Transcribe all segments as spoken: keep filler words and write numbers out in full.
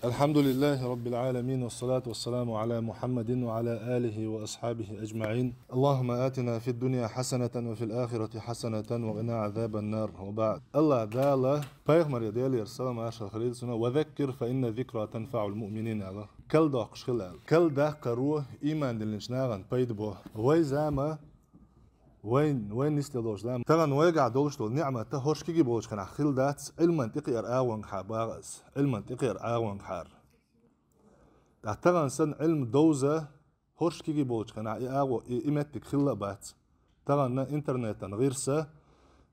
الحمد لله رب العالمين، والصلاة والسلام على محمد وعلى آله وأصحابه أجمعين. اللهم آتنا في الدنيا حسنة وفي الآخرة حسنة وقنا عذاب النار. وبعد. Аллах Дала пайхамаре, Делера салам-маршал хилийла цунна: «وذكر فإن الذكرى تنفع المؤمنين», аьлла. Кал доккхуш хила аьлла. Кал даккхаро ийман диллинчу нахана пайда бо. Вай зама Вайн, вайн нисделла долуш дан. Тахана вайгахь долуш долу ниъмат хӀорш кегий болчу хенахь хилла дац, Ӏилман тӀекхиар агӀонгахьа баха ас. Ӏилман тӀекхиар агӀонгахьара. Ткъа тахана санна Ӏилма довза хӀорш кегий болчу хенахь и агӀо, и, и меттиг хилла а бац. Тахана интернетан гӀирса,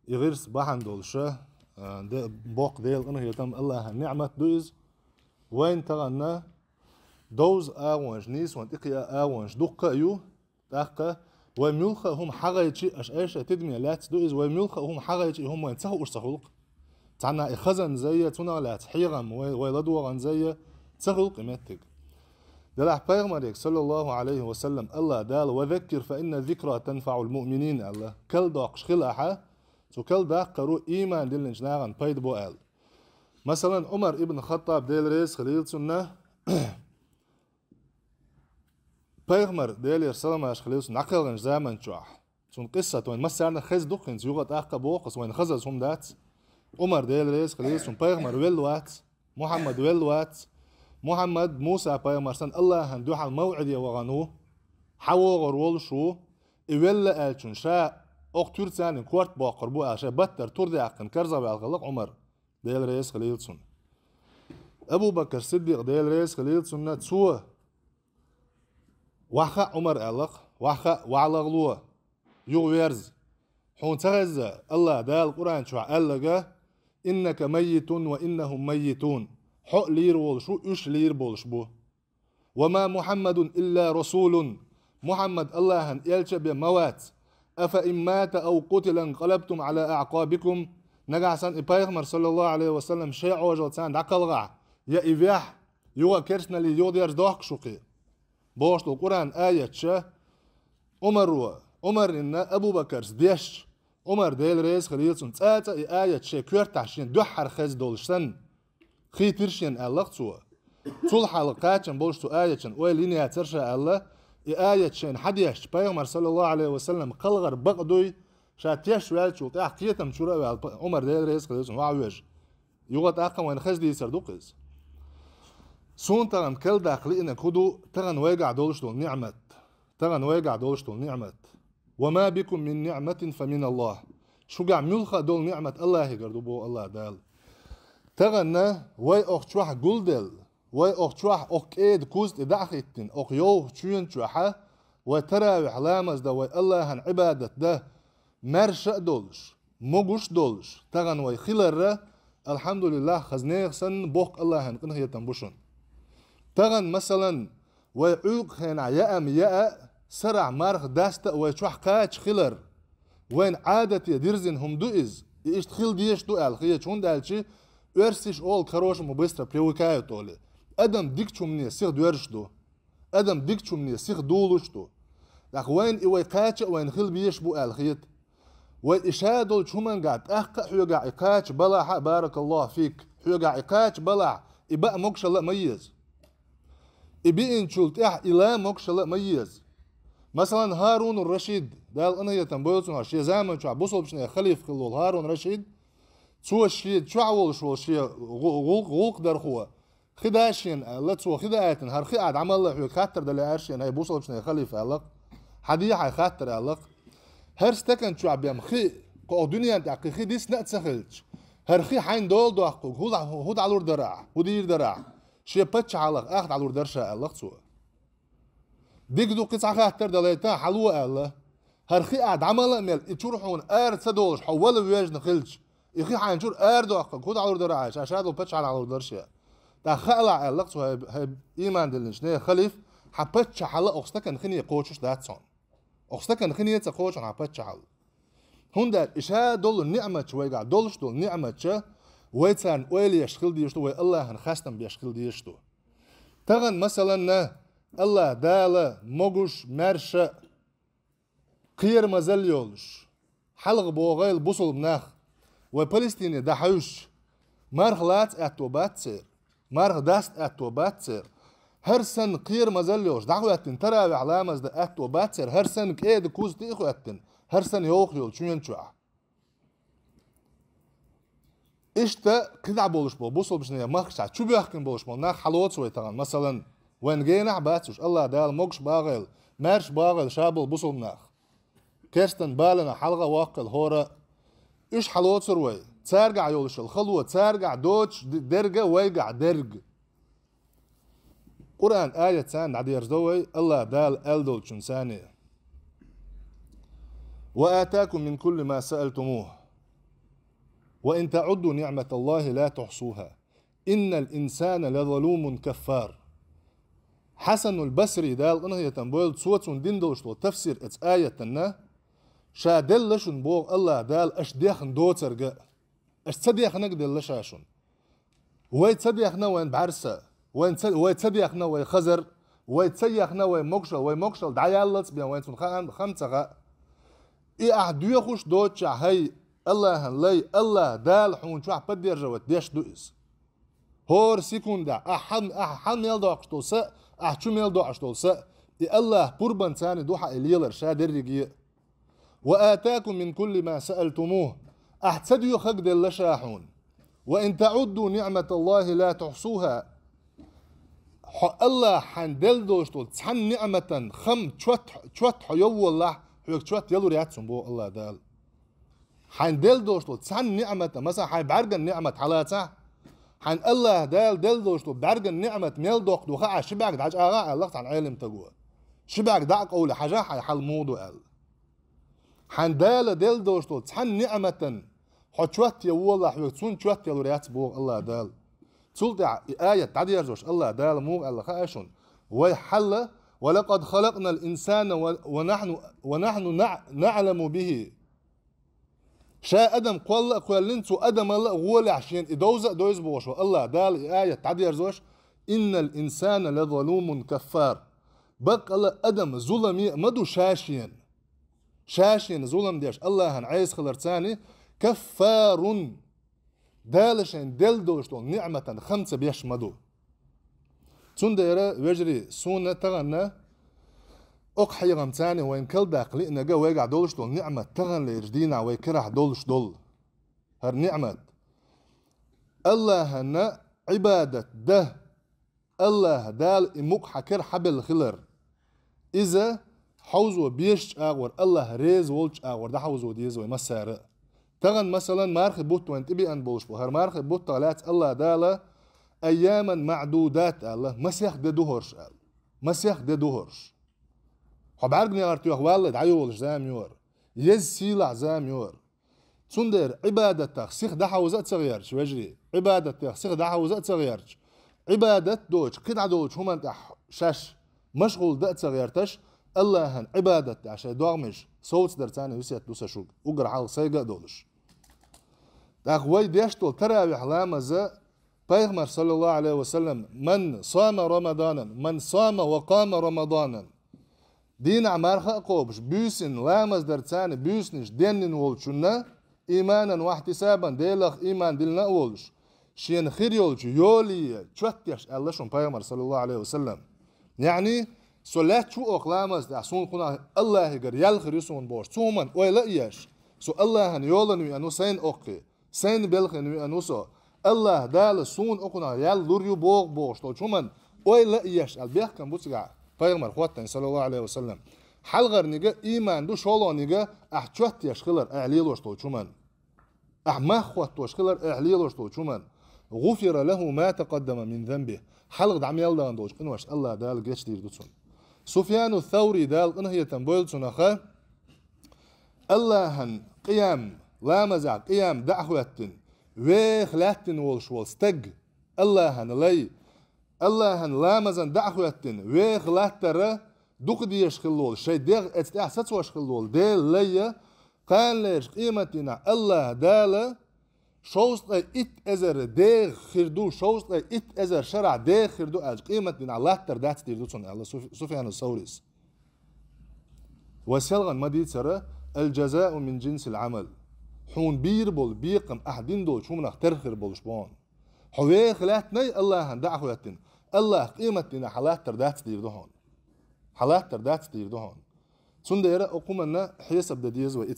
и гӀирс бахьана долуша, а, де-, боккха Делан къинхетам, Аллахьан ниъмат ду иза. Вайн тахана довза агӀонаш, нийсонан тӀекхиа агӀонаш дуккха а ю, тӀаккха вай муьлхха а хӀума хьагӀайчи, аша айша тидаме лаьцна ду иза, вай муьлхха а хӀума хьагӀайчи, и хӀума вайн ца хууш ца хуьлу-кх. Цхьанна и хазан зайя, цунах лаьцна хьехам, вай, вай ладогӀан зайя, ца хуьлу-кх и меттиг. Делахь пайхамарега, саллаллаху Ӏалайхи ва саллам, Аллах Дала: «وذكر فإن الذكرى تنفع المؤمنين», аьлла. Кал доккхуш хила ахьа, цу кал даккхаро ийман диллинчу нахана пайда бо аьлла. Масалан, Ӏумар ибн Хаттаб, Дела реза хилийла цунна, Пайхамар, Делера салам-маршал хилийла цунна, дӀакхелхинчу заман чохь. Цунна къиссат вайн массарна хезна ду-кх хӀинца, юха тӀаккха а боху ас, вайна хазаза хӀума дац. Ӏумар, Дела реза хилийла цунна, пайхамар велла вац, Мухьаммад велла вац. Мухьаммад, Муса пайхамар санна, Аллахьан дуьхьал мавӀиде вахана ву, хьан вогӀур волуш ву, и велла аьллачунна ша окху туьрцанийн корта боккхур бу аьлла, шайн баттара тур даьккхина карзахваьлла хилла-кх Ӏумар. Дела реза хилийла цунна. Абу Бакр Сиддикъ, Дела реза хилийла цунна, цо: «Ваха, Ӏумар, аьлла-кх, ваха, вахьа лагӀло, юха верза. Хьуна ца хезза, Аллах Дала Къуръан чохь аьлларг: „Иннака маййитун ва иннахум маййитун“. Хьо а лийр волуш ву, уьш лийр болуш бу. Ва ма Мухьаммадун илла расулун. Мухьаммад Аллахьан элча а бен ма вац. Афа ин мата ав къутила инкъалабтум Ӏала аӀкъабикум». Нагахь санна и пайхамар, саллаллаху Ӏалайхи ва саллам, шайн Ӏожалла царна дӀакхалхахь, я и вехь, юха керстаналле юхадерза дохку шух и. Бохуш долу Къуръан аятша Ӏумаро, Ӏумарнина Абу Бакарс дешча, Ӏумар, Дела реза хилийла цунна, цкъа-цкъа и аят шен коьртахь шена дуьххьара хезна долуш санна, хийтира шена, аьлла-кх цо. Цул хьалха кхачам болуш цу аятшна ойла йина яцара ша аьлла, и аят шайна хьан дешча, пайхамар, саллаллаху Ӏалайхи ва саллам, кхалхар бакъ дуй, ша теш ваьллачул тӀаьхьа кхетам чуьра а ваьлла, Ӏумар, Дела реза хилийла цунна, вахьа вежа. Юха тӀаккха вайна хеза дийцар ду-кх иза. Суна тахана кал даккха лиънарг хӀун ду, тахана вайгахь долуш долу ниъмат. Тахана вайгахь долуш долу ниъмат. «Ва ма бикум мин ниъматин фа мин Аллах». Шуьгахь муьлхха а долу ниъмат Аллахьигара ду, боху Аллах Дала. Тахана вай окху чохь гулделла, вай окху чохь окху кӀеда куз тӀе дӀа а хӀиттина, окху йовха чоьна чохьа вай таравихь ламаз дан, вай Аллахьан Ӏибадат дан, маьрша а долуш, могуш долуш, тахана вай хиларра, алхьамдулиллахь, хаза нехан санна, боккха Аллахьан къинхетам бу шуна. Тахана, масалан, вай Ӏуьйкъа хенахь яа-м яа, сарахь марха даста а вай чохь кхача хилар, вайн Ӏадате дирзина хӀума ду иза, и иштта хила дезаш ду аьлла хеташ, хӀунда аьлча оьрсаша олу: «К хорошему быстро привыкают», олий. Адам дикачу хӀумане сиха доьрзуш ду. Адам дикачу хӀумане сиха дулуш ду. ТӀаккха вайна и вай кхача а вайна хила безаш бу аьлла хета. Вай и ша долчу хӀумангахь тӀаккха а хьоьгахь и кхача балахь а, баракаллаху фик, хьоьгахь и кхача балахь, и баа могушалла а ма еза. И биъначул тӀаьхьа и ла могушалла а ма еза. Масалан, ХӀарунур Рашид, Дала къинхетам бойла цунах, шен заман чохь бусалбачийн халифа хилла волу ХӀарун Рашид, цо шен чохь волуш волу шен гӀу-, гӀуллакх-, гӀуллакхдархо, хи да шена аьлла, цо хи даийтина, хӀара хи ахь дӀа мала хьоьга хаттар дала аьлла шена, хӀай бусалбачийн халифа аьлла-кх. Хьан де хьайн хаттар аьлла-кх. ХӀара стакан чохь бен хи, кху дуьнен тӀехь кхин хи дисна а ца хилча, хӀара хи хьайна дола доккхург хӀун дӀа-, хӀун дӀалур дара ахь, хӀун дийр дара ахь? Шен паччахьаллах ах дӀалур дара ша аьлла-кх цо. Дика ду, кхин цхьа хаттар далайта, хьало аьлла. ХӀара хи ахь дӀа мала а мел, и чуьра хьуна ара ца долуш, хьо вала вежна хилча, и хи хьайна чуьра ара доккхург хӀун дӀалур дара ахь, ша ша долу паччахьалла дӀалур дара ша. ТӀаккха хаалахь аьлла-кх цо, хӀай, хӀай ийман диллинчу нехан халифа, хьан паччахьалла окху стакан хине кхочуш дац хьуна. Окху стакан хине ца кхочу хьан паччахьалла. ХӀунда аьлча и ша долу ниъматча, вайгахь долуш долу ниъматча, вай царна ойла еш хила дезаш ду, вай Аллахьан хастам беш хила дезаш ду. Тахана, масаланна, Аллах Дала могуш, маьрша, кхерамазалла йолуш, хьалха богӀийла бусалба нах, вай Палестине дӀахьуьйсуш, марха лаца аьтто бац церан. Марха даста аьтто бац церан. ХӀара санна кхера мазалла йолуш дӀахӀоьттина таравихь ламаз дан аьтто бац церан. ХӀара санна кӀеда куз тӀе а хӀоьттина, хӀара санна йовха йолу чоьн чохь. Иштта кхидӀа болуш болу бусалбачу нехан махкашкахь чубоьхкина болуш болу нах хьалоцу вай тахана. Масалан, вайн генахь а бац уьш, АллахӀ Дала могуш бахийла, маьрша бахийла ша болу бусалба нах. Керстан баланах хьалха а воккхийла хӀора а. Уьш хьалоцур вай. Цаьргахь йолуш йолу хало, цаьргахь доцуш д-, дерг а, вайгахь дерг а. Къуръан аят царна дӀадерзадо вай, АллахӀ Дала аьлла долчун царна: «وآتاكم من كل ما سألتموه وإن تعدوا نعمة الله لا تحصوها إن الإنسان لظلوم كفار». Хьасанул Басри, Дала къинхетам бойла, цо цунна дина долуш долу тафсир эца аятанна, ша делла шуна боху АллахӀ Дала аша дехна доцург а, аша ца дехнарг а делла ша шуна. Вай ца дехна вайн бӀаьрса, вайн ца, вай ца дехна вай хазар, вай ца ехна вай могушалла, вай могушалла дӀаяллалц бен вайн цунна хаам, хам ца хаьа. И ахь доьхуш доцучохь, хӀай АллахӀан лай, АллахӀ Дала хьуна чохь поддерживать деш ду иза. ХӀора секундехь, ахь хьан, ахь хьан мел доккхуш долу са, ахь чу мел доӀуш долу са, и АллахӀ пурбанца ду хьан и лелар ша дерриге а. «وآتاكم من كل ما سألتموه». Ахь ца доьхург делла ша хьуна. «وإن تعدوا نعمة الله لا تحصوها». Хьо АллахӀ хьайна делла долуш долу цхьана ниӀматан хам чот, чот хьо йовваллахь, хьоьга чот ялур яц цунна боху АллахӀ Дала. Хьайна делла долуш долу цхьана ниӀматан, масала, хьайн бӀаьрган ниӀмат хьалацахь, хьайна АллахӀ Дала делла долуш долу бӀаьрган ниӀмат мел доккха ду хаьа, ши бӀаьрг дӀачӀагӀа аьлла цхьана Ӏелам таго. Ши бӀаьрг дӀа а къовлий хьажахь, хьайн хьал муха ду аьлла. Хьайна Дала делла долуш долу цхьана ниӀматан хьо чот ян волахь, хьоьга цунна чот ялур яц боху АллахӀ Дала. Цул тӀаьхьа и аят дӀадерзош АллахӀ Дала муха аьлла хаьа шуна: «Вай хьалла, ولقد خلقنا الإنسان و، ونحن، ونحن نع، نعلم به». Ша адам кхолла а кхоьллина, цу адамалла а гӀолехь шена и довза а довза бохуш ву АллахӀ Дала и аят дӀадерзош: «إن الإنسان لظلوم كفار». Баккъала адам зуламе а ма ду ша шена. Ша шена зулам деш АллахӀан Ӏеса хиларца, каффарун, Дала шайн делла долуш долу ниӀматан хам ца беш ма ду. Цундела, вежарий, суна тахана окху хьехамца вайн калдаккха лиънарг а вайгахь долуш долу ниӀмат таханлерчу дийнахь вай карахь долуш долу хӀара ниӀмат. АллахӀана Ӏибадат дан, АллахӀ Дала и мукъ хьан кара хьабелла хилар. Иза хьовзо безачу агӀор, АллахӀ реза волчу агӀор дӀахьовзо деза вай массара а. Тахана, масалан, мархи бутт вайн тӀебеана болуш бу. ХӀара мархи буттах лаьцна АллахӀ Дала «айяман маӀдудат» аьлла, масех де ду хӀорш аьлла. Масех де ду хӀорш. Хьо бӀаьрганегӀар тоьхна валлалц дӀайолуш зама ю хӀара. Еза сийлахь зама ю хӀара. Цундела Ӏибадатах сиха дӀахьовза а ца гӀерташ, вежарий, Ӏибадатех сиха дӀахьовза а ца гӀерташ, Ӏибадат доцуш, кхидӀа долчу хӀуманна тӀехь шаьш машгӀул дан а ца гӀерташ, АллахӀан Ӏибадат тӀехь шайн догӀмаш совцадарца весет ду сан шуьга, уггар хьалха сайга а долуш. ТӀаккха вай деш долу таравихь ламаза Пайхамар, саллаллаху Ӏалайхи ва саллам: «Ман сама Рамаданан, ман сама ва къама Рамаданан». Дийнахь марха а кхобуш, буьйсанна ламаз дарца буьйсанаш денйина волчунна, иманан ва ихьтисабан, Делах иман диллина а волуш, шена хир йолчу йоле чот деш аьлла шуна Пайхамар, саллаллаху Ӏалайхи ва саллам. Яъни, со лаьтташ ву окху ламаз тӀехь, суна кхунах АллахӀигара ял хир ю суна бохуш, цу хӀуманна ойла а еш, со АллахӀан йолана веана ву сайна оккхий. Сайна белхина веана ву со. АллахӀ Дала суна окхунах ял лур ю боху бохуш долчу хӀуманна ойла а еш аьлла бехкам бу цигахь Пайхамар хоттайн, саллаллаху Ӏалайхи ва саллам. Хьалхарниг а иман ду, шолгӀаниг а ахь чот еш хилар, ахь лелош долчу хӀуманна. Ахь мах хоттош хилар, ахь лелош долчу хӀуманна. «ГӀуфира лаху ма такъаддама мин занбих». Хьалха дӀа мел дахана долчу къиношна АллахӀ Дала гечдийр ду цунна. Суфьяну Саври, Дала къинхетам бойла цунах, АллахӀан къиям, ламазехь къиям дӀа а хӀоьттина, веха лаьттина волуш волу стаг, АллахӀан лай, АллахӀан ламазан дӀа а хӀоьттина, веха латтара дукха дезаш хилла волу, шайн дегӀ эца тӀехь сацош хилла волу Делан лай, кханалерчу къематдийнахь АллахӀ Дала шовзткъе итт эзар деха хир ду, шовзткъе итт эзар шарахь деха хир ду аьлча, къематдийнахь латтар дац дийр ду цунна аьлла Суф-, Суфьяну Саврис. Вай селхана ма дийцара: «Аль-джазау мин джинсиль-Ӏамал». Хьуна бийр болу бекхам ахь дина долчу хӀуманах тера хир болуш боху. Хьо веха лаьттинай Аллахӏан дӀахӀоттийна. Аллахӏ къематдийнахьа хьа латтар дац дийр ду хьона. Хьа латтар дац дийр ду хьона. Цундела укх хӀуманна хьесап де деза вай. И